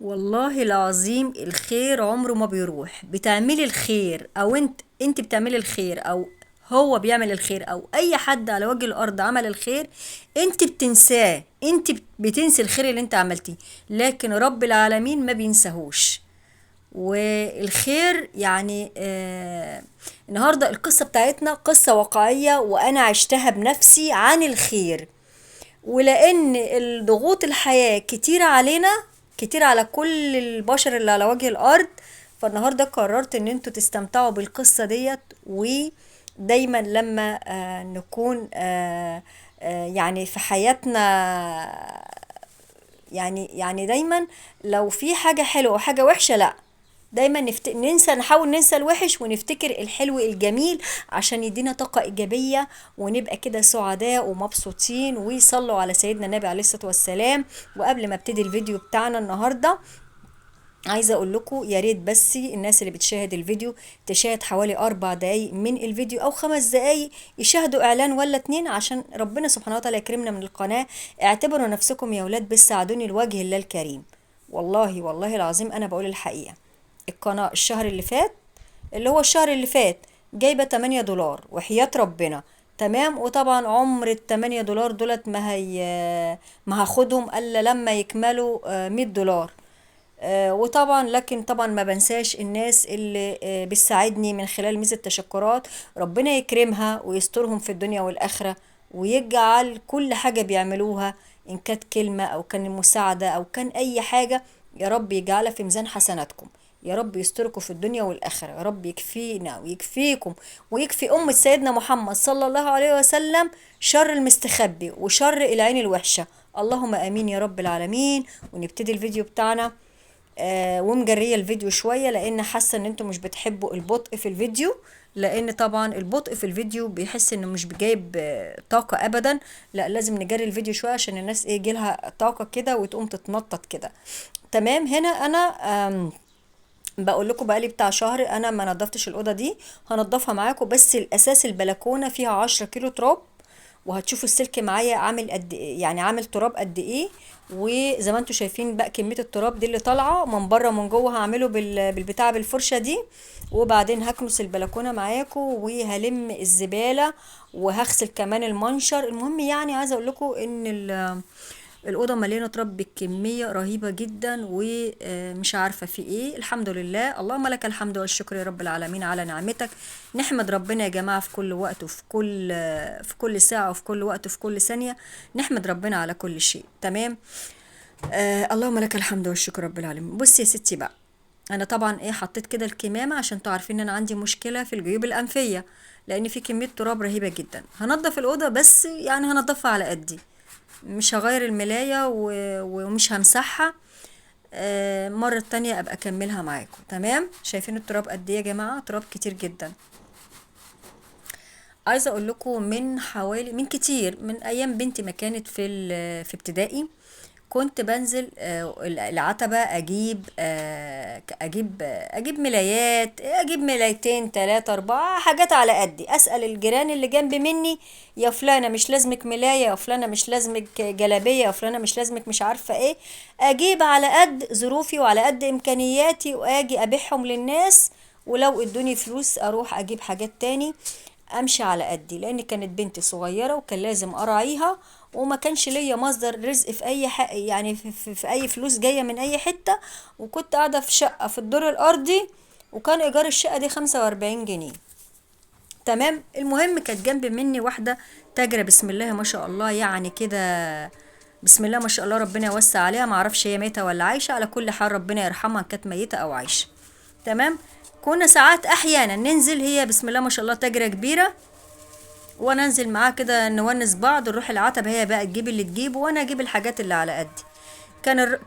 والله العظيم الخير عمره ما بيروح. بتعملي الخير او انت بتعملي الخير او هو بيعمل الخير او اي حد على وجه الارض عمل الخير، انت بتنساه، انت بتنسي الخير اللي انت عملتيه، لكن رب العالمين ما بينساهوش. والخير يعني النهارده القصة بتاعتنا قصة واقعية وانا عشتها بنفسي عن الخير. ولان الضغوط الحياة كتير علينا، كتير على كل البشر اللي على وجه الارض، فالنهارده قررت ان انتوا تستمتعوا بالقصة ديت. ودايما لما نكون يعني في حياتنا، يعني دايما لو في حاجة حلوة وحاجه وحشة، لا دايما ننسى، نحاول ننسى الوحش ونفتكر الحلو الجميل عشان يدينا طاقة إيجابية ونبقى كده سعداء ومبسوطين. ويصلوا على سيدنا النبي عليه الصلاة والسلام. وقبل ما ابتدي الفيديو بتاعنا النهاردة عايزة اقول لكم يا ريت بس الناس اللي بتشاهد الفيديو تشاهد حوالي 4 دقايق من الفيديو او 5 دقايق، يشاهدوا اعلان ولا 2 عشان ربنا سبحانه وتعالى يكرمنا من القناة. اعتبروا نفسكم يا ولاد بس ساعدوني لوجه الله الكريم. والله والله العظيم انا بقول الحقيقة. القناة الشهر اللي فات، اللي هو الشهر اللي فات، جايبة 8 دولار وحياة ربنا، تمام. وطبعا عمر ال 8 دولار دولت ما هاخدهم الا لما يكملوا 100 دولار. وطبعا لكن طبعا ما بنساش الناس اللي بتساعدني من خلال ميزة تشكرات، ربنا يكرمها ويسترهم في الدنيا والآخرة، ويجعل كل حاجة بيعملوها إن كانت كلمة أو كان مساعدة أو كان أي حاجة، يا رب يجعلها في ميزان حسناتكم، يا رب يستركم في الدنيا والآخرة، يا رب يكفينا ويكفيكم ويكفي أمة سيدنا محمد صلى الله عليه وسلم شر المستخبي وشر العين الوحشة. اللهم آمين يا رب العالمين. ونبتدي الفيديو بتاعنا. ومجرية الفيديو شوية لأن حاسة إن انتوا مش بتحبوا البطء في الفيديو، لأن طبعا البطء في الفيديو بيحس إنه مش جايب طاقة أبدا. لا لازم نجري الفيديو شوية عشان الناس يجيلها طاقة كده وتقوم تتنطط كده، تمام. هنا أنا بقول لكم بقالي بتاع شهر أنا ما نظفتش الأوضة دي، هنضفها معاكم. بس الأساس البلكونة فيها 10 كيلو تراب، وهتشوفوا السلك معايا عامل قد ايه، يعني عامل تراب قد ايه. وزي ما انتم شايفين بقى كمية التراب دي اللي طالعه من بره ومن جوه هعمله بالبتاع بالفرشه دي. وبعدين هكنس البلكونه معاكم وهلم الزبالة وهغسل كمان المنشر. المهم يعني عايزه اقول لكم ان الاوضة مليانة تراب بكمية رهيبة جدا ومش عارفه في ايه. الحمد لله، اللهم لك الحمد والشكر يا رب العالمين على نعمتك. نحمد ربنا يا جماعة في كل وقت وفي كل ساعة وفي كل وقت وفي كل ثانية، نحمد ربنا على كل شيء، تمام. اللهم لك الحمد والشكر رب العالمين. بصي يا ستي بقى، انا طبعا حطيت كده الكمامة عشان انتوا عارفين ان انا عندي مشكلة في الجيوب الانفيه، لان في كمية تراب رهيبة جدا. هنضف الاوضة بس يعني هنضفها على قدي، مش هغير الملاية ومش همسحها. مرة تانية ابقى اكملها معاكم، تمام. شايفين التراب قد ايه يا جماعة؟ تراب كتير جدا. عايزة اقول لكم من حوالي، من كتير، من ايام بنتي ما كانت في ابتدائي، كنت بنزل العتبة اجيب ملايات، اجيب ملايتين 3 4 حاجات على قدي. اسأل الجيران اللي جنب مني، يا فلانة مش لازمك ملاية، يا فلانة مش لازمك جلابية، يا فلانة مش لازمك مش عارفة ايه. اجيب على قد ظروفي وعلى قد امكانياتي واجي ابيعهم للناس، ولو ادوني فلوس اروح اجيب حاجات تاني، امشي على قدي، لان كانت بنتي صغيرة وكان لازم اراعيها، وما كانش ليا مصدر رزق في اي حق، يعني في اي فلوس جاية من اي حتة. وكنت قاعدة في شقه في الدور الارضي، وكان ايجار الشقة دي 45 جنيه، تمام. المهم كانت جنب مني واحدة تاجره بسم الله ما شاء الله، يعني كده بسم الله ما شاء الله ربنا يوسع عليها، ما اعرفش هي ميته ولا عايشه، على كل حال ربنا يرحمها كانت ميته او عايشه، تمام. كنا ساعات احيانا ننزل، هي بسم الله ما شاء الله تاجره كبيرة، وانا انزل معاها كده نونس بعض، نروح العتبة، هي بقى تجيب اللي تجيبه وانا اجيب الحاجات اللي على قدي.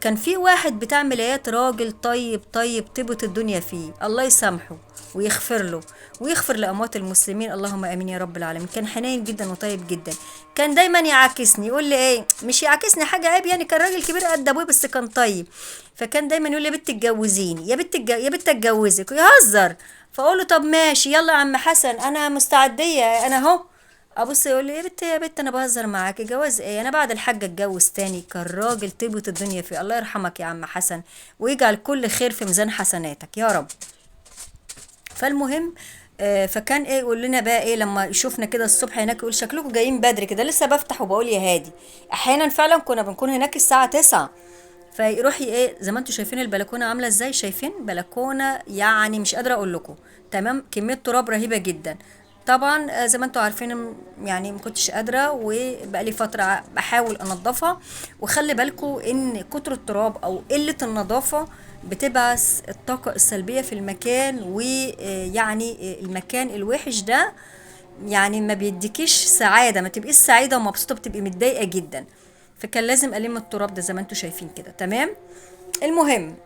كان في واحد بتاع ملايات، راجل طيب طيب طيبة الدنيا فيه، الله يسامحه ويغفر له ويغفر لاموات المسلمين، اللهم امين يا رب العالمين. كان حنين جدا وطيب جدا، كان دايما يعاكسني، يقول لي ايه، مش يعاكسني حاجة عيب يعني، كان راجل كبير قد ابوي بس كان طيب. فكان دايما يقول لي يا بنت اتجوزيني، يا بنت يا بنت اتجوزك، ويهزر. فاقول له طب ماشي يلا يا عم حسن انا مستعديه، انا اهو ابص يقول لي يا بت يا بت انا بهزر معاكي، جواز ايه، انا بعد الحاجة اتجوز تاني. كان راجل طيبة الدنيا فيه، الله يرحمك يا عم حسن ويجعل كل خير في ميزان حسناتك يا رب. فالمهم فكان ايه يقول لنا بقى ايه لما يشوفنا كده الصبح هناك، يقول شكلكم جايين بدري كده، لسه بفتح وبقول يا هادي. احيانا فعلا كنا بنكون هناك الساعة 9. فيروح ايه زي ما انتم شايفين البلكونه عامله ازاي، شايفين بلكونة يعني مش قادرة اقول لكم، تمام، كمية تراب رهيبة جدا. طبعا زي ما انتم عارفين يعني ما كنتش قادرة، وبقالي فترة بحاول انضفها. وخلي بالكم ان كتر التراب او قلة النظافة بتبعث الطاقة السلبية في المكان، ويعني المكان الوحش ده يعني ما بيديكيش سعادة، ما تبقيش سعيدة ومبسوطة، بتبقي متضايقة جدا. فكان لازم الم التراب ده زي ما انتم شايفين كده، تمام. المهم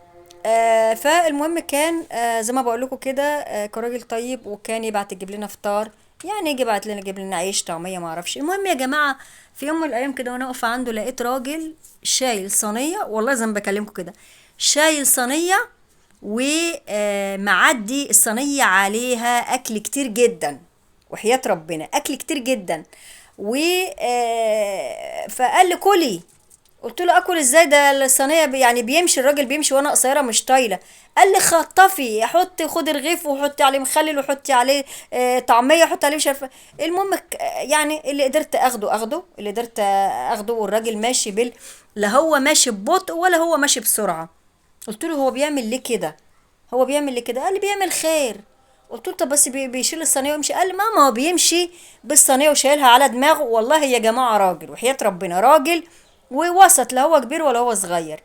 فالمهم كان زي ما بقول لكم كده، كراجل طيب، وكان يبعت يجيب لنا فطار، يعني يجي يبعت لنا يجيب لنا عيش طعميه ما اعرفش. المهم يا جماعة في يوم من الايام كده وانا واقفة عنده، لقيت راجل شايل صينية، والله زي ما بكلمكم كده، شايل صينية ومعدي الصينية عليها اكل كتير جدا، وحياه ربنا اكل كتير جدا. و فقال لي كلي. قلت له اكل ازاي، ده الصينية يعني بيمشي الراجل بيمشي وانا قصيرة مش طايله. قال لي خطفي، حطي، خدي رغيف وحطي عليه مخلل وحطي عليه طعميه، حطي عليه مش عارفه. المهم يعني اللي قدرت اخده اخده، اللي قدرت اخده، والراجل ماشي لا هو ماشي ببطء ولا هو ماشي بسرعة. قلت له هو بيعمل ليه كده، هو بيعمل ليه كده؟ قال لي بيعمل خير. قلت له طب بس بيشيل الصينية ويمشي. قال لي ماما هو بيمشي بالصينيه وشايلها على دماغه. والله يا جماعة راجل، وحياه ربنا راجل ووسط، لا هو كبير ولا هو صغير،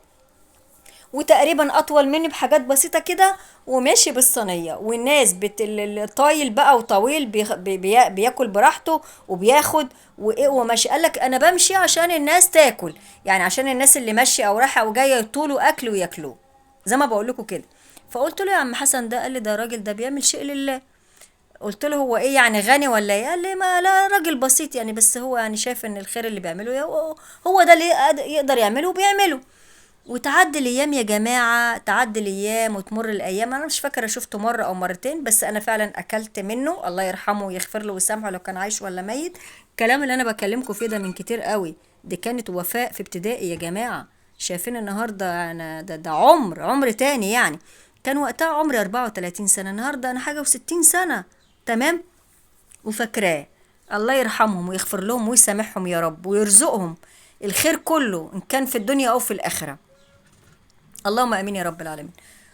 وتقريبا اطول مني بحاجات بسيطة كده، وماشي بالصينيه. والناس الطايل بقى وطويل بياكل براحته وبياخد وايه وماشي. قال لك انا بمشي عشان الناس تاكل، يعني عشان الناس اللي ماشية او رايحة او جاية يطولوا اكل وياكلوه زي ما بقول لكم كده. فقلت له يا عم حسن ده، قال لي ده راجل ده بيعمل شيء لله. قلت له هو ايه يعني غني ولا ايه؟ قال لي ما لا راجل بسيط يعني، بس هو يعني شايف ان الخير اللي بيعمله هو ده اللي يقدر يعمله وبيعمله. وتعدي الايام يا جماعة، تعدي الايام وتمر الايام. انا مش فاكره شفته مرة او مرتين، بس انا فعلا اكلت منه، الله يرحمه ويغفر له ويسامحه لو كان عايش ولا ميت. الكلام اللي انا بكلمكم فيه ده من كتير قوي، دي كانت وفاء في ابتدائي يا جماعة. شايفين النهارده انا ده عمر تاني يعني، كان وقتها عمري 34 سنة، النهارده انا حاجة و60 سنة، تمام. وفاكراه، الله يرحمهم ويغفر لهم ويسامحهم يا رب، ويرزقهم الخير كله ان كان في الدنيا او في الاخرة، اللهم امين يا رب العالمين.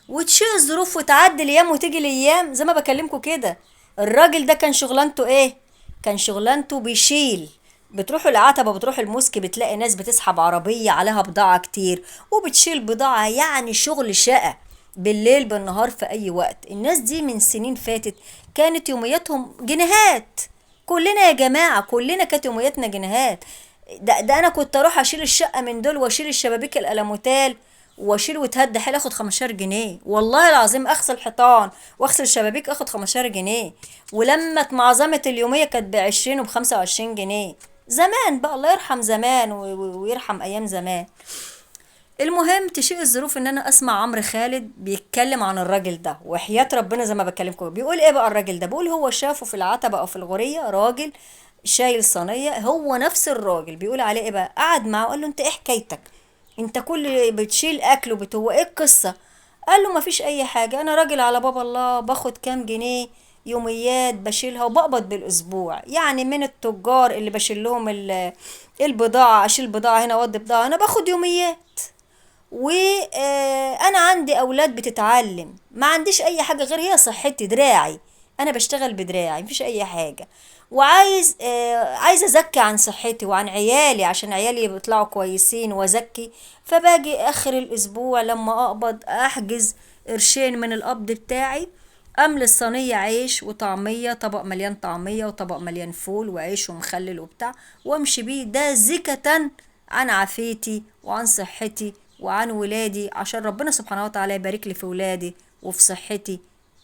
وتشيء الظروف وتعدي الايام وتيجي الايام زي ما بكلمكم كده. الراجل ده كان شغلانته ايه؟ كان شغلانته بيشيل. بتروحوا العتبة، بتروحوا الموسك، بتلاقي ناس بتسحب عربية عليها بضاعة كتير وبتشيل بضاعة، يعني شغل شقه بالليل بالنهار في اي وقت. الناس دي من سنين فاتت كانت يومياتهم جنيهات، كلنا يا جماعة كلنا كانت يومياتنا جنيهات. ده انا كنت اروح اشيل الشقة من دول واشيل الشبابيك الالموتال واشيل وتهد حيل اخد 15 جنيه، والله العظيم اغسل حيطان واغسل شبابيك اخد 15 جنيه. ولما معظمه اليومية كانت ب20 وب25 جنيه زمان بقى، الله يرحم زمان ويرحم ايام زمان. المهم تشيء الظروف ان انا اسمع عمرو خالد بيتكلم عن الراجل ده، وحياة ربنا زي ما بكلمكم بيقول ايه بقى الراجل ده، بيقول هو شافه في العتبة او في الغورية راجل شايل صينية، هو نفس الراجل بيقول عليه ايه بقى، قعد معاه وقال له انت ايه حكايتك، انت كل بتشيل اكل هو ايه القصة؟ قال له مفيش اي حاجة، انا راجل على باب الله، باخد كام جنيه يوميات بشيلها وبقبض بالاسبوع، يعني من التجار اللي بشيل لهم البضاعة، اشيل بضاعة هنا وادي بضاعة هنا، باخد يوميات، وانا عندي اولاد بتتعلم، ما عنديش اي حاجة غير هي صحتي، دراعي، انا بشتغل بدراعي، مفيش اي حاجة، وعايز عايز ازكي عن صحتي وعن عيالي عشان عيالي يطلعوا كويسين وازكي. فباجي اخر الاسبوع لما اقبض احجز قرشين من القبض بتاعي، املي الصينية عيش وطعميه، طبق مليان طعميه وطبق مليان فول وعيش ومخلل وبتاع، وامشي بيه، ده زكاة عن عافيتي وعن صحتي وعن ولادي، عشان ربنا سبحانه وتعالى يبارك لي في ولادي وفي صحتي.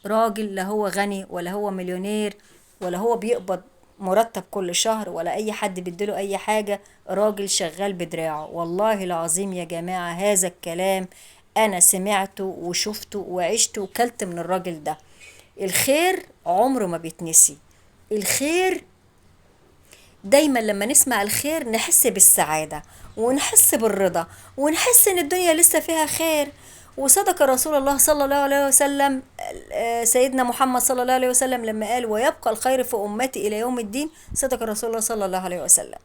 راجل لا هو غني ولا هو مليونير ولا هو بيقبض مرتب كل شهر ولا اي حد بيديله اي حاجة، راجل شغال بدراعه. والله العظيم يا جماعة هذا الكلام انا سمعته وشفته وعشته وكلت من الراجل ده. الخير عمره ما بيتنسي، الخير دايما لما نسمع الخير نحس بالسعادة ونحس بالرضا ونحس ان الدنيا لسه فيها خير. وصدق رسول الله صلى الله عليه وسلم، سيدنا محمد صلى الله عليه وسلم لما قال ويبقى الخير في أمتي إلى يوم الدين، صدق رسول الله صلى الله عليه وسلم.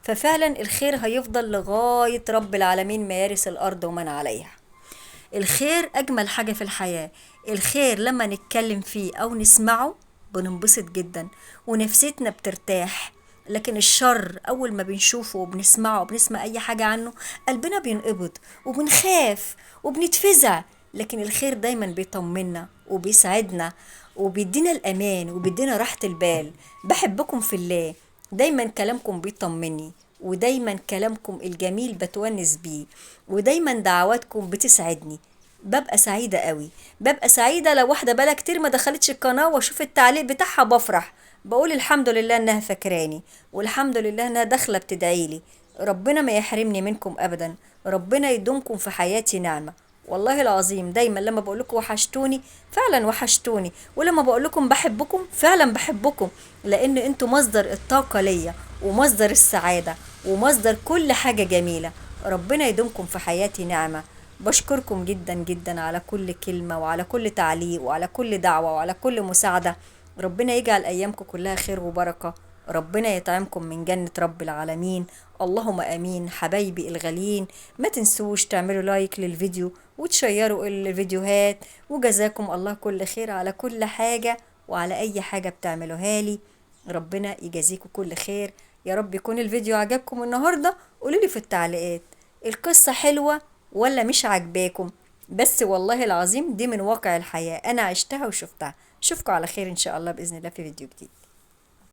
ففعلا الخير هيفضل لغاية رب العالمين ما يرث الأرض ومن عليها. الخير أجمل حاجة في الحياة. الخير لما نتكلم فيه أو نسمعه بننبسط جدا ونفسيتنا بترتاح، لكن الشر أول ما بنشوفه وبنسمعه وبنسمع أي حاجة عنه قلبنا بينقبض وبنخاف وبنتفزع. لكن الخير دايما بيطمنا وبيسعدنا وبيدينا الأمان وبيدينا راحة البال. بحبكم في الله، دايما كلامكم بيطمني، ودايما كلامكم الجميل بتونس بيه، ودايما دعواتكم بتسعدني. ببقى سعيدة قوي، ببقى سعيدة لو واحدة بقالها كتير ما دخلتش القناة واشوف التعليق بتاعها بفرح، بقول الحمد لله انها فاكراني، والحمد لله انها داخلة بتدعيلي. ربنا ما يحرمني منكم ابدا، ربنا يدومكم في حياتي نعمة. والله العظيم دايما لما بقول لكم وحشتوني فعلا وحشتوني، ولما بقول لكم بحبكم فعلا بحبكم، لان انتوا مصدر الطاقة ليا ومصدر السعادة ومصدر كل حاجة جميلة. ربنا يدومكم في حياتي نعمة. بشكركم جدا جدا على كل كلمة وعلى كل تعليق وعلى كل دعوة وعلى كل مساعدة. ربنا يجعل أيامكم كلها خير وبركة، ربنا يطعمكم من جنة رب العالمين، اللهم آمين. حبايبي الغاليين، ما تنسوش تعملوا لايك للفيديو وتشيروا الفيديوهات، وجزاكم الله كل خير على كل حاجة وعلى أي حاجة بتعملوها لي. ربنا يجازيكم كل خير يا رب. يكون الفيديو عجبكم النهاردة، قولوا لي في التعليقات القصة حلوة ولا مش عجباكم، بس والله العظيم دي من واقع الحياة، أنا عشتها وشفتها. أشوفكم على خير إن شاء الله بإذن الله في فيديو جديد.